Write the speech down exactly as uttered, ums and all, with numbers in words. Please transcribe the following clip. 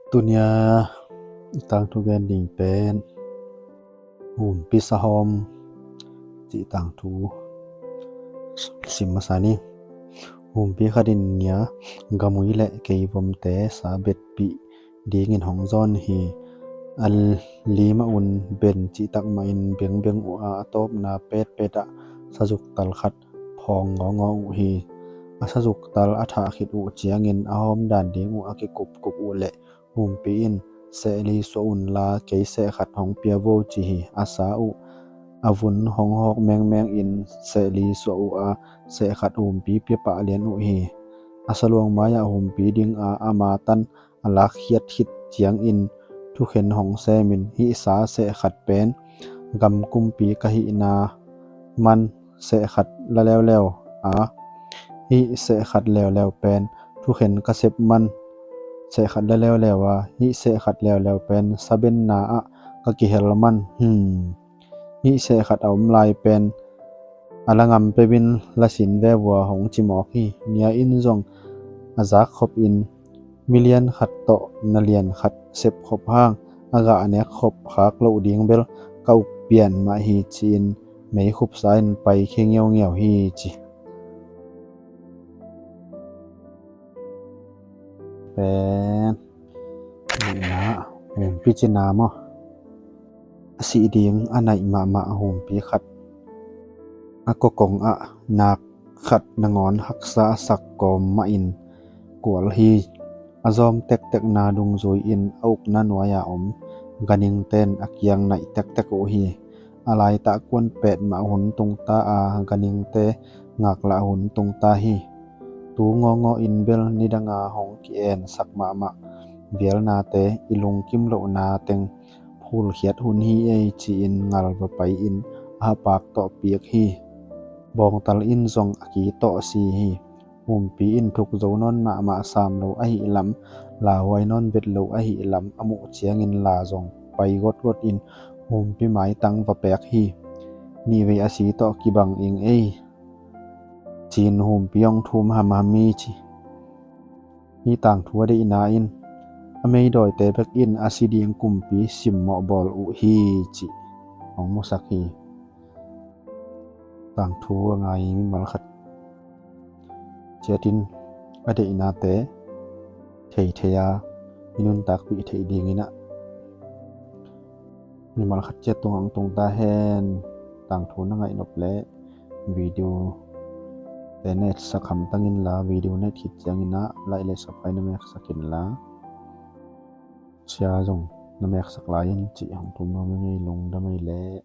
Tunia tangthu gen ding pen Humpi Sahawm cih tangthu sim masa ni. Humpi khat in nia gamui le keivomte sa betpih dingin hong zawn hi. A li mah un ben cihtak mahin bengbeng uh a, a tawpna petpet ah sazuktal khat phawng ngawngawng uh hi. A sazuktal a thah khit uh ciangin a hawm dan ding uh a kikupkup uh leh Humpi in, "Sehli suah unla kei sehkhat hong pia vo," ci hi. A sa uh a vun hong hawk mengmeng in sehli suah uh a, sehkhat Humpi pia pah lian uh hi. A saluang mai-ah Humpi ding a, ama tan a lakkhiat khit ciangin thukhen hong semin, "Hih sa sehkhat pen gam kumpi ka hihna man sehkhat la leuleu a, hih sehkhat leuleu pen thukhen ka sep man sehkhat la leuleu a, hih sehkhat leuleu pen sabenna ah ka kihel man, hmm, hih sehkhat a om lai pen a la ngam peuh in la sin ve vua," hong ci mawk hi. Nia in zong a zak khop in, "Mi lian khat tawh na lian khat sep khop hang a gah a nek khop khak loh ding bel ka uk pian mah hi," ci-in mei khupsa in pai khia ngiaungiau hi, ci. Pen nihna, Humpi cina maw? A sih ding a naih mahmah Humpi khat a kawkong ah nak khat nangawn haksa a sak kawm mahin kual hi. A zawm tektekna dungzui in a ukna nuai-a om ganhingte in a kiang naih tektek uh hi. A laitak kuan petmah hun tungta a, ganhingte ngaklah hun tungta hi. Tu ngawngawh in bel nidanga hong ki-ensak mahmah vialnate, i lungkim lohna teng phulkhiat hun hi ei, ci-in ngal va pai in a hapak tawh piak hi. Bawngtal in zong a ki tawh si hi. Humpi in thuk zo nawn mahmah, sam lo ahih lam, lauhuai nawn vet lo ahih lam a muh ciangin la zong pai gotgot in Humpi maitang va pek hi. "Nihvei a si tawh kibang ing ei," ci-in Humpi hong thum hamham hi, ci. Hih tangthu a deihna in a meidawite bek in a si ding kumpi simmawh bawl uh hi, cih hong musak hi. Tangthu a ngai mimal khat ciatin a deihnate theithei a, i nuntakpih theih dingin ah mimal khat ciat tungah hong tung ta hen. Tangthu na ngaih nop leh video te na etsak hamtang inla, video na et khit ciangin ah like le subscribe na meksak inla, share zong na meksak lai in, cih hong thum nuam ing ei. Lungdam ei leh.